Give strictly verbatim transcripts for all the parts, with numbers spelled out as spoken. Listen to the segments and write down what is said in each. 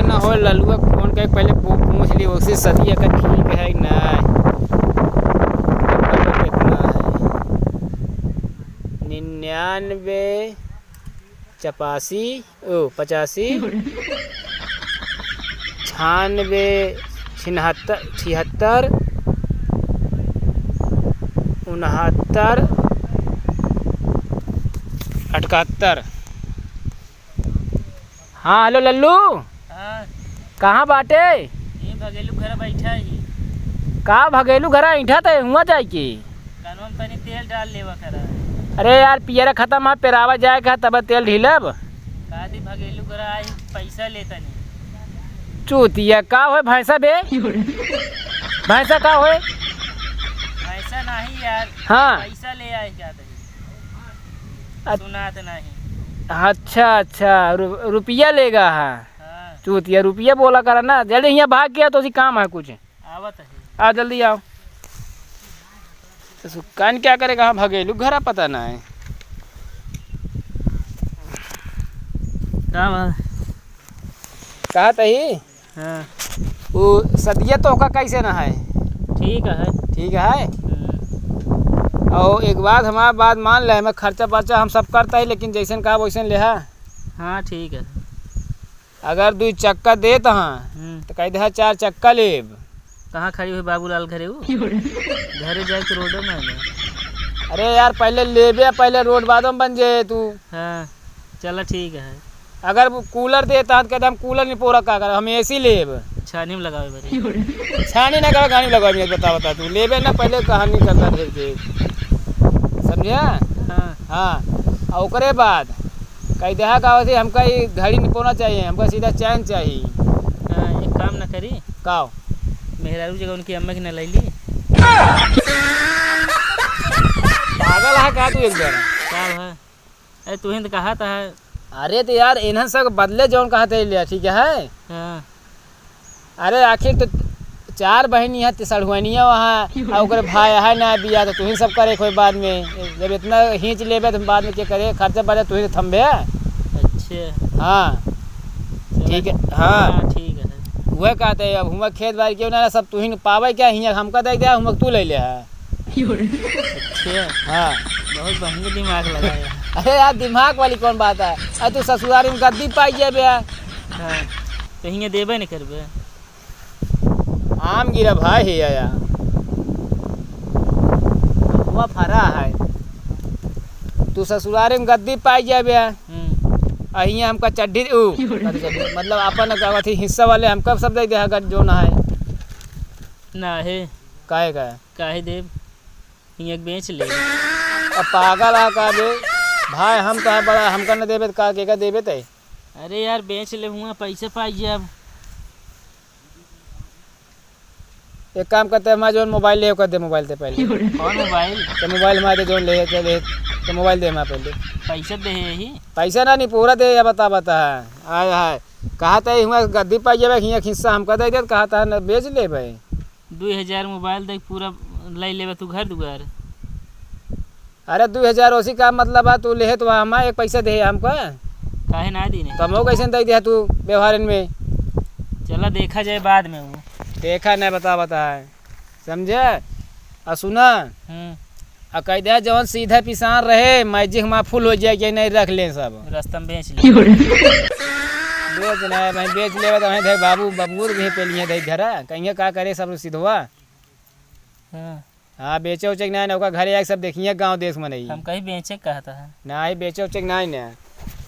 ना हो, ललुआ फोन के पहले पू-, पूछ ली, उसी सदिया का ठीक है कि नहीं? कितना है? निन्यानवे, चपासी, ओ, पचासी, छियानवे, छिहत्तर, छिहत्तर, उनहत्तर, अठहत्तर। हाँ, हेलो लल्लू। हाँ। कहाँ बाटे? ये भगेलू घर बैठा ही। का भगेलू घर ऐठा ते हुआ जाए की? कानवा में तनी तेल डाल लेवा करा। अरे यार, पियरा खत्म है, पेरावा जाए का, तब तेल ढीलब। का दी भगेलू घर आई, पैसा ले तनी। चूतिया, का होए भैंसा बे? भैंसा का होए? भैंसा नहीं यार, हाँ। पैसा ले आए क्या तनी? अ- सुनात नहीं। अच्छा, अच्छा, रु-, रुपया लेगा है। हाँ। चूतिया, रुपया बोला करा ना, जल्दी यहाँ भाग गया तो उसी काम है कुछ। आवत है। आ, जल्दी आओ। तो सुक्कान क्या करेगा? हाँ, भगेलू घरा पता ना है। का बा? कहा तही? हाँ। वो सदिया तो का कैसे ना है? ठीक है। ठीक है? हम्म। और एक बात, हमारा बात मान ले, हमें खर्चा बर्चा हम सब करता है, लेकिन जैसन कहा वैसन लेहा। हाँ, ठीक है। अगर दुई चक्का देत हाँ, हम्म। तो कह दे, "हाँ, चार चक्का लेब।" कहाँ खड़ी हुई बाबूलाल घरे ऊ? घरे जाए के रोडे में है। अरे यार, पहले लेबे, पहले रोड बादों में बन जाए तू। हाँ, चला ठीक है। अगर वो कूलर देत हाँ, तो कहते, "हम कूलर नहीं पोरा का कर, हम एसी लेब।" छानी में लगावे बरी। छानी ना करो, गाड़ी लगावे, बता, बता तू लेबे ना, पहले कहानी करता फिर के। समझे? हाँ। हाँ, और ओकरे बाद कह देहा का होती, "हमका ई घड़ी निपोना चाहिए, हमका सीधा चैन चाहिए।" हाँ, एक काम ना करी। का? मेहरारू जगह उनकी अम्मा की ना लैली। पागल है का तू एकदम? का है? अरे तू ही तो कहा था। अरे तो यार, इन्हन सब बदले जौन कहा थे लिया, ठीक है? हाँ। अरे आखिर तो चार बहिनी है, तो सढ़ुआनिया वहाँ, आ ओकरे भाई है ना बिया, तो तुही सब करे कोई बाद में। जब इतना खींच लेबे तो बाद में के करे, खर्चा बर्चा तुही तो थम्बे। अच्छा। हाँ। चलो। ठीक है, हाँ। हाँ, ठीक है। वह कहते हैं, अब हुआ खेत बाड़ी क्यों ना, सब तुही न पावे क्या, हियाँ हमका दे दे, हुआ तू ले ले है। अच्छा। हाँ। बहुत बढ़िया दिमाग लगाया। अरे यार, दिमाग वाली कौन बात है? अरे तू ससुरारी में गद्दी पाई जाबे। हाँ। तो हियाँ देबे नहीं करबे। आम गिरा भाई है या। हुआ फरा है। तू ससुरारे में गद्दी पाई जाबे। हम्म। आ हियाँ हमका चड्ढी, ऊ, मतलब अपन का अथी हिस्सा वाले हमका सब दे दे, अगर जो ना है। ना है। काहे का? काहे देब? हियाँ के बेच ले। अब पागल है का बे? भाई हम तो है बड़ा, हमका न देबे तो का, के का देबे ते? अरे यार, बेच ले हुआ, पैसे पाई जाब। एक काम करते हैं, हमारा जौन मोबाइल ले, ओकर दे मोबाइल दे पहले। कौन मोबाइल? तो मोबाइल हमारे जौन ले, ले, ले, तो मोबाइल दे हमारे पहले। पैसा दे है यही? पैसा ना, नहीं पूरा दे, या बता, बता है। आय हाय, कहा था हुआ गद्दी पाई जाबे, हियाँ हिस्सा हमका दे दे, कहा था न बेच ले भाई। दुई हजार मोबाइल दे पूरा ले लेबे तू घर दुआर। अरे दुई हजार ओसी का मतलब है, तू लेहे तो हमा एक पैसा दे हमका। काहे ना दीने? तो हमको कैसे दे दिया तू व्यवहारन में? चला देखा जाए बाद में वो। देखा नहीं, बता, बता है, समझे? आ सुना, हम्म। आ कह दे जौन सीधा पिसान रहे, मैजिक मा फुल हो जाए कि नहीं रख ले सब। रास्ता में बेच ले। बेच ना भाई, बेच लेबे तो वहीं धर बाबू, बबुओ तो वहीं पे लिए धर घरा, कहीं का करे सब सिधवा। हाँ। हाँ, बेचे उचे के नाहीं, ना ओकर घरे आके सब देखिए गाँव देश में नहीं। हम कहीं बेचे कहता है। नाहीं, बेचे उचे के नाहीं ना।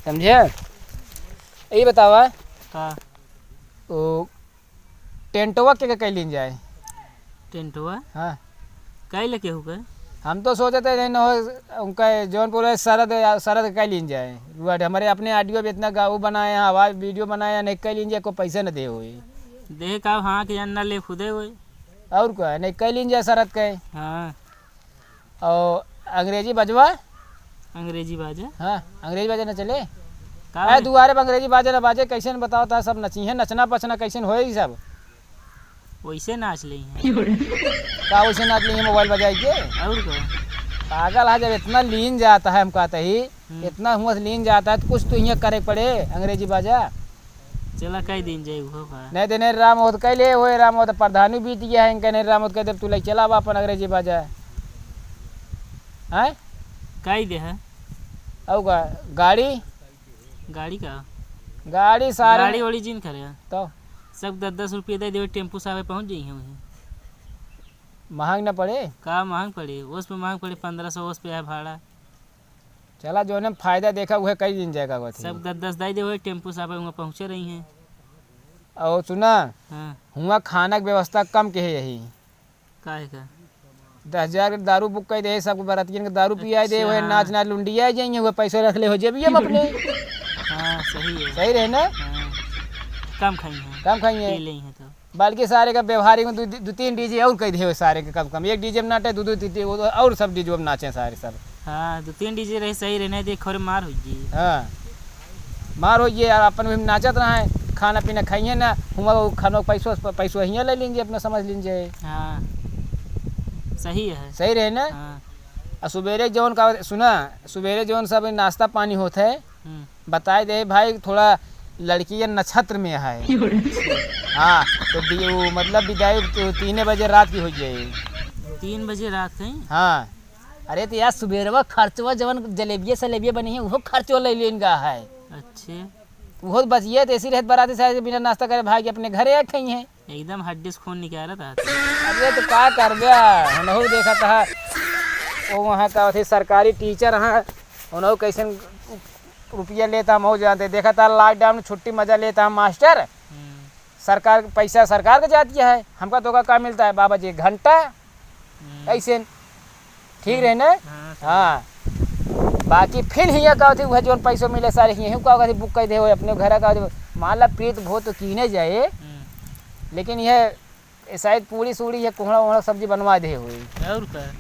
समझे? यही बतावा। का? ओ, टेंटवा के, के कैलिन जाए? टेंटवा? हाँ। कैले के होगा? हम तो सोचते नहीं न हो, उनका जौनपुर है, शरद, शरद के कैलिन जाए। वो हमारे अपने ऑडियो भी इतना गाऊ बनाए हैं, आवाज़ वीडियो बनाए हैं, नहीं कैलिन जाए, कोई पैसा न दे हुए। देख का, हाँ, कि ना ले खुदे हुए। और का, नहीं कैलिन जाए शरद के। हाँ। और अंग्रेजी बजवा? अंग्रेजी बाजा? हाँ, अंग्रेजी बाजा न चले? का अरे है? दुआरे पे अंग्रेजी बाजा न बाजे, कैसे न बताओ ता सब नचिहे, नचना पचना कैसे न होए ई सब? वैसे नाच ले हैं। का वैसे नाच लेंगे मोबाइल बजाए के? और का? पागल है, जब इतना लीन जाता है हम कहते ही, हम्म। इतना हुआ से लीन जाता है तो कुछ तो हियाँ करे पड़े, अंग्रेजी बाजा। चला, कई दिन जाई उहो बा। नहीं तो नहीं राम होत कई ले होए, राम होत प्रधानी बीत गया है, इनका नहीं राम होत कह दे, "तू ले चला बा अपन अंग्रेजी बाजा।" हैं? कई दे है? अउ का? गाड़ी? गाड़ी का? गाड़ी सारे गाड़ी वाड़ी जिन करे। तो? सब दस दस रुपये दे देवे, टेम्पू साहब पहुँच जाई है वहीं। महंग न पड़े? का महंग पड़े? उस पे महंग पड़े, पन्द्रह सौ उस पे है भाड़ा। चला, जोने में फायदा देखा, उहे कई दिन जाएगा, वो थी। सब दस दस दे देवे, टेम्पू साहब वहाँ पहुँचे रही हैं। और सुना, हाँ। हुआ खाना के व्यवस्था कम के है यही। काहे का? दस हजार के दारू बुक कर दे, सबको बरातियन के दारू पियाए दे, अच्छा। वही नाच नाच लुंडिया जाएंगे, वो पैसे रख ले हो जेबिया में अपने। हाँ, सही है। सही रहे ना? हाँ। कम खाई हैं। कम खाई हैं। पी लेई हैं तो। बल्कि सारे का व्यवहारिक में दो, दो तीन डीजे और कह दे सारे के कम से कम। एक डीजे में नाचे, दो, दो, तीन, तीन, वो और सब डीजे में नाचे सारे सब। हाँ, दो तीन डीजे रहे, सही रहे, नहीं तो एक खोरे मार हो जी। हाँ, मार हो ये यार, अपन भी नाचत रहे, खाना पीना खाइए ना, हुआ वो खाना पैसो, पैसो हियाँ ले लीजिए, अपना समझ लीजिए। हाँ, सही है। सही रहे ना? हाँ। और सुबेरे जौन का, सुना, सुबेरे जौन सब नाश्ता पानी होत है, हम्म। बताए दे भाई, थोड़ा लड़की ये नक्षत्र में है। हाँ, तो बि-, वो मतलब विदाई तो तीने बजे रात की हो जाए। तीन बजे रात की? हाँ। अरे तो यार, सुबेरवा खर्चवा जवन जलेबिया सलेबिया बनी है, वो खर्चवा ले लेन गा है। अच्छे। वो बचिए तो ऐसी रहत बराती सारे बिना नाश्ता करे भाई के अपने घरे आ खाई हैं। एकदम हड्डी से खून निकालत रहत। अरे तो का करबे, हमहू देखत हा, वो वहाँ का होथे सरकारी टीचर हा, उन्हों कैसन रुपया लेता हम हो जानते। देखत हा लॉकडाउन में छुट्टी मजा लेता हम मास्टर। हम्म। सरकार के पैसा सरकार के जाती है, हमका तो का, का मिलता है बाबा जी? घंटा। हम्म। ऐसे ठीक रहे ना? हाँ, सही। हाँ। बाकी फिर हियाँ का होती, वह जौन पैसो मिले सारे हियाँ का होती, बुक कर दे हो अपने घर का होती। मान ला प्रीत भोज तो कीने जाए, हम्म। लेकिन यह शायद पूड़ी सूड़ी या कोहड़ा वोहड़ा सब्जी बनवा दे हुई। और का?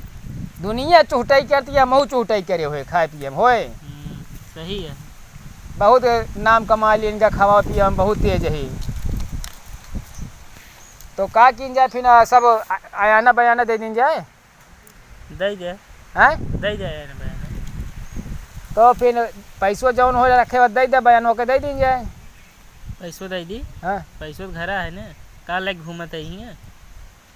दुनिया चुहटाई करती है, महू चुहटाई करे हुए खाए पिए में होए। हम्म, सही है। बहुत नाम कमा लिए इनका, खावा पिया में बहुत तेज है। तो का कीन जाए फिर, आ, सब आ-, आयाना बयाना दे दीन जाए? दे दे। हैं? दे दे आयाना बयाना। तो फिर पैसो जौन हो रखे बा दे दे, बयान होके दे दीन जाए। पैसो दे दी? हाँ। पैसो तो घरा है ना, का लेके घूमत है हियाँ?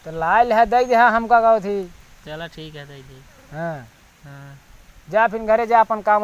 तो लाए ले है, दे दे, हाँ, हमका का होती। चला ठीक है, दे दे। हाँ। हाँ। जा फिर घरे जा, अपन काम वाम